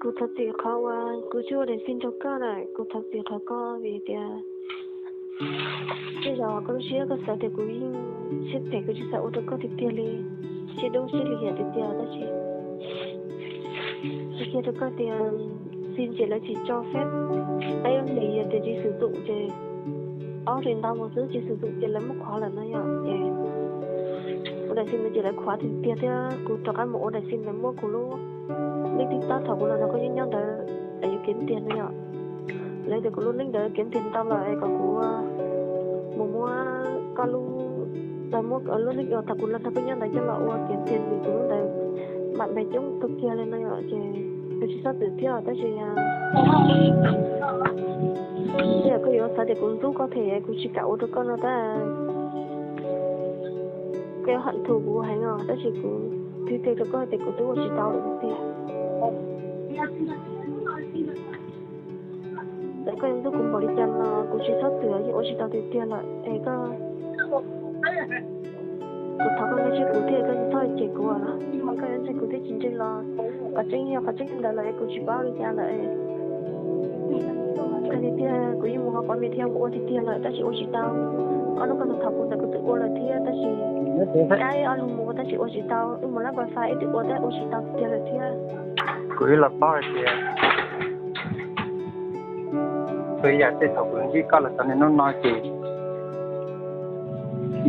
Kuv thov txim qhov uas kuv tsis ua daim xim rau koj lawm, kuv thov txim qhov koj vim tias tej zaum koj lub siab koj xav tias kuv yeej siab phem, kuv tsis xav ua rau koj tiag tiag li, siab dub siab lim hiam tiag tiag, tab sis kuv qhia rau koj tias xim ces lawv tsis tso phép, tab sis yog tias tsis sử dụng ces ob ris ntau mus xwb, tsis sử dụng ces lawv muab khuav lawm no yom. Ces ua daim xim no ces lawv khuav tiag tiag thiab kuv rov qab mus ua daim xim lawv muab kuv lub lej TikTok thaum kuv los nrog koj nyob nyob ntawd, lawv yuav kev tiag no yom. Lawv tias kuv lub lej ntawd kev tiag ntau lawm es kom kuv mus muab koj lub, lawv muab lub lej uas thaum kuv los nrog koj nyob ntawd coj los ua kev tiag vim kuv lub ntawd mam npes coob kawg kiag li no yom. Ces kuv tsis txhob txwm thiab tab sis yog koj yuav xav tias kuv ntxub koj thiab kuv tsis kam ua rau koj no tab, koj yuav hận thù kuv heev os, tab sis kuv qhia rau koj tias kuv twb ua tsis tau lawm tiag. Txawm koj yuav ntxub kuv npaum li cas los kuv tsis txhob txwm, yeej ua tsis tau tiag tiag lawm es koj, kuv thov koj ntseeg kuv thiab, koj tsis txhob cem kuv los, koj yuav ntseeg kuv thiab tsis ntseeg los qhov tseeb yog qhov tseeb ntawd lawm es kuv tsis paub li cas lawm. Koj tiag tiag kuv yeej mus qhov qhov me thiab mus ua tiag tiag lawm tab sis ua tsis tau. Ob lub koj thaum kuv ntawd kuv twb ua lawm thiab tab sis kaib ob lub mus ua tab sis ua tsis tau, wb mus lab wifi wb twb ua tab ua tsis tau tiag lawm thiab. Kuv ib los paub hais tias txhua yam tej thaum kuv ntsib koj los txog niaj hnub no ces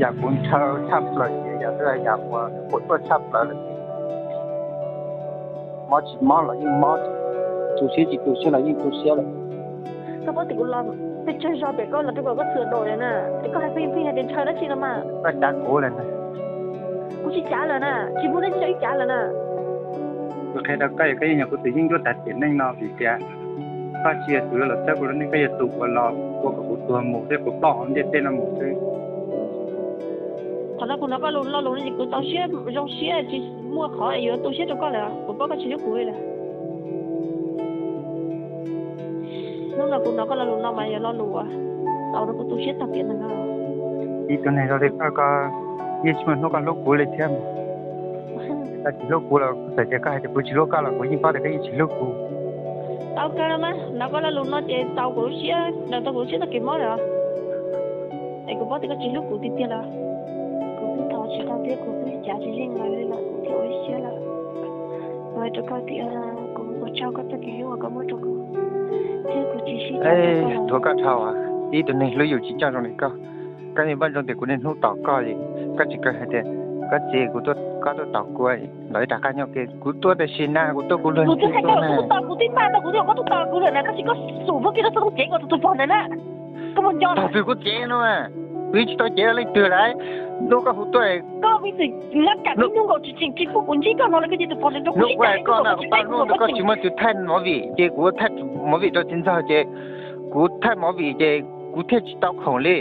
yam kuv ntshaw tshaj plaws ces yam twb yam uas kuv tuaj tshaj plaws lawm ces mob tsis mob los yeej mob, tu siab tsis tu siab los yeej tu siab lawm. Koj paub tias kuv los pes tsawg zaus pem koj los rau kom koj txhua daus lawm na, es koj hais pheej pheej hais tias ntshaw dab tsi no mas. Koj cav kuv lawm na. Kuv tsis cav lawm na, tsis muaj dab tsi rau ib cav lawm na. Kuv qhia rau koj, koj yeej yog kuv tus yeeb ncuab tag tiam neej no vim tias koj tsis yog tus yuav los txhawb kuv lub neej, koj yog tus uas los ua kom kuv tuag mus thiab kuv ploj hauv ntiaj teb no mus xwb. Thaum no kuv hnov koj lus lo lus no ces kuv txaus siab zoo siab tsis muaj qhov yuav tu siab rau koj lawm, kuv paub koj tsis hlub kuv li lawm. Hnub no kuv hnov koj lo lus no mas yog lo lus uas tau rau kuv tu siab tag tiam neeg no. Ib tug neeg zoo li koj, koj yeej tsis muaj hnub koj hlub kuv li thiab. Koj tsis hlub kuv los kuv txawm tias koj hais tias kuv tsis hlub koj los kuv yeej paub tias koj yeej tsis hlub kuv. Tau kawg los mas, hnov koj lo lus no ces tau kuv lub siab, daws tau kuv lub siab txoj kev mob lawm. Es kuv paub tias koj tsis hlub kuv tiag tiag lawm. Kuv twb thov tsis tau thiab kuv twb cav tsis yeej lawv li lawm kuv thiaj ua ib siab lawm. Kuv hais rau koj tias kuv ua tsaug koj txoj kev hlub uas koj muab rau kuv, thiab kuv tsis sib cav rau koj. Thuam koj dhau, ib tug neeg hlub yus tsis coj zoo li koj. Koj yeej paub zoo tias kuv niaj hnub tos koj, koj tsis kawg hais tias koj txiv kuv tuaj, koj tuaj tos kuv los ib rov qab nyob ke, kuv tuaj tam sim na, kuv tuaj kuv luag twb hais koj los kuv tos kuv twb npaj tau kuv twb kom koj tuaj tos kuv lawm na, tab sis koj xum muab kiag koj txoj cev kom tus tus pog ntawd na. Koj muaj nco tag twg kuv cev no, kuv yeej tsis tau cev leej twg lawm. Hnub koj hu tuaj, koj me txwm nab kam ib hnub nkaus tsis tseem tsis pub kuv ntsib koj no lawm, koj ces tus pog ntawd rau kuv ib tag hnub koj tsis muaj tus thaij movie ces kuv thaij movie rau txiv ntxawg ces kuv thaij movie ces kuv thiaj tsis tau khoom li.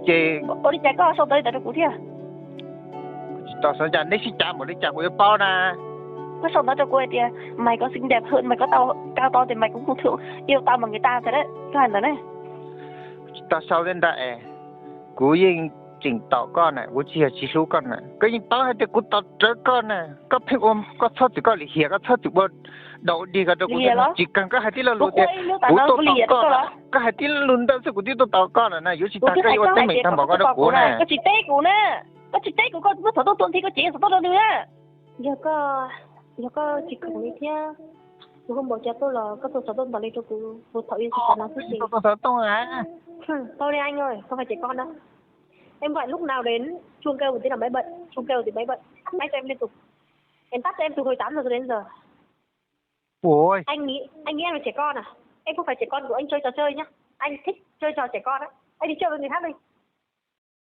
Ces ua li cas koj sau ntawv li ntawd rau kuv thiab? Tsis tau sau cas, neb sib cav npaum li cas kuv yuav paub na. Koj sau ntawv rau kuv hais tias mày có xinh đẹp hơn, mày có tao, cao to thì mày cũng không thượng yêu tao bằng người ta rồi đấy, koj hais ntawd ne. Tsis tau sau li ntawd es, kuv yeej tseem tos koj na, kuv tsis yog tsis hlub koj na, koj yeej paub hais tias kuv tos rawv koj na, koj pheej ua, koj txhob txwm koj lim hiam, koj txhob txwm ua daus dig ko rau kuv thiab, tsis kawg koj hais tib lo lus tias kuv tuaj tos koj, koj hais tib lo lus ntawd xwb kuv twb tuaj tos koj lawm na, yuav tsis tag koj yuav ua teeb meem tag npaum ko rau kuv na. Koj tsis teb kuv na, koj tsis teb kuv, koj muab xov tooj tua nthi koj cev xov tooj rau nws na. Yog koj, yog koj tsis khoom li thiab, kuv không bảo koj tuaj los koj tua xov tooj ntawd li rau kuv, kuv thaum ib xav no xwb. Tua xov tooj a. Thôi đi anh ơi, không phải trẻ con đâu. Em gọi lúc nào đến, chuông kêu một tí là máy bật, chuông kêu thì máy bật. Máy cho em liên tục. Em tắt cho em từ hồi tám giờ cho đến giờ. Ui. Anh nghĩ, anh nghĩ em là trẻ con à? Em không phải trẻ con của anh chơi trò chơi nhá. Anh thích chơi trò trẻ con á. Anh đi chơi với người khác đi.